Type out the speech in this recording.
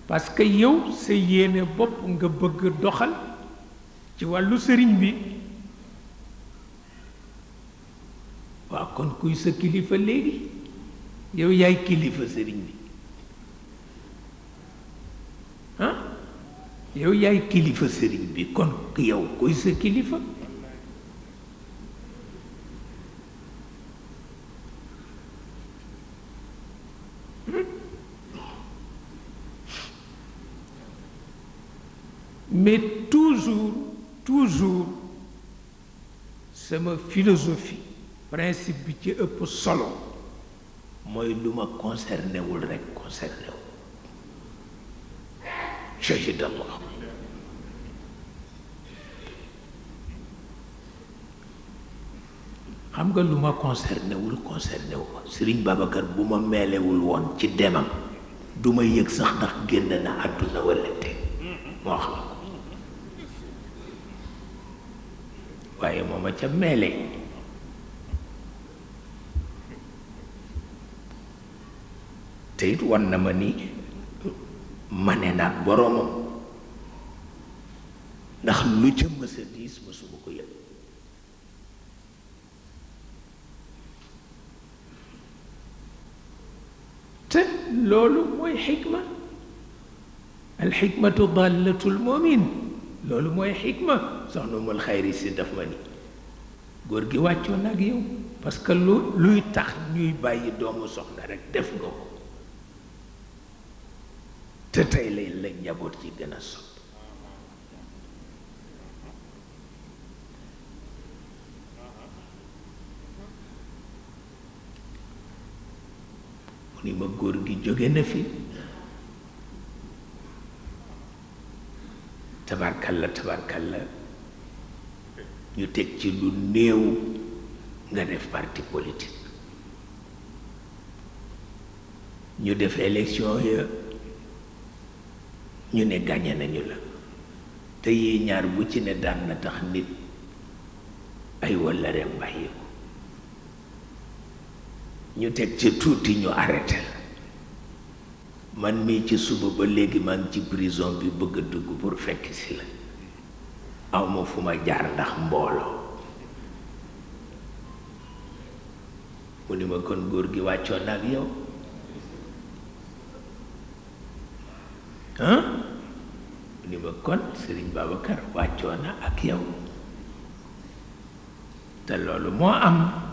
parce que yow sa yéene bopp nga bëgg doxal ci wàllu sëriñ bi waaw kon kuy sa kilifa léegi yow yaay kilifa sëriñ bi ah yow yaay kilifa sëriñ bi kon yow kuy sa kilifa mais toujours sama philosophie principe bi ci ëpp solo mooy lu ma concerné wul rekk concerné wu shahidallah xam nga lu ma concerné wul concerné wu ma Serigne Babacar bu ma meelewul woon ci demam du ma yëg sax ndax génn na àdduna walla te moo xam ko waaye moo ma ca meele te it wan na ma ni mane naag boroomam ndax lu ca mësa diis mësuma ko yëg te loolu mooy xikma alxikmatu dallatul mu'min loolu mooy xikma soxna mul xayri si daf ma ni góor gi wàccoon ak yow parce que luy tax ñuy bàyyi doomu soxna rek def nga ko te tey lay la njaboot ci gën a sopp mu ni ma góor gi jóge na fi tabarkalla ñu teg ci lu néew nga def parti politique ñu def élection ya ñu ne gagné nañu la te yi ñaar bu ci ne daan na tax nit ay walla rem bàyyi ko ñu teg ci tuuti ñu arrêté la man mii ci suba ba léegi maa ngi ci prison bi bëgg a dugg pour fekk si la awma fu ma jaar ndax mbooloo mu ni ma kon góor gi wàccoon na ak yow mu ni ma kon Serigne Babacar wàccoon na ak yow te loolu moo am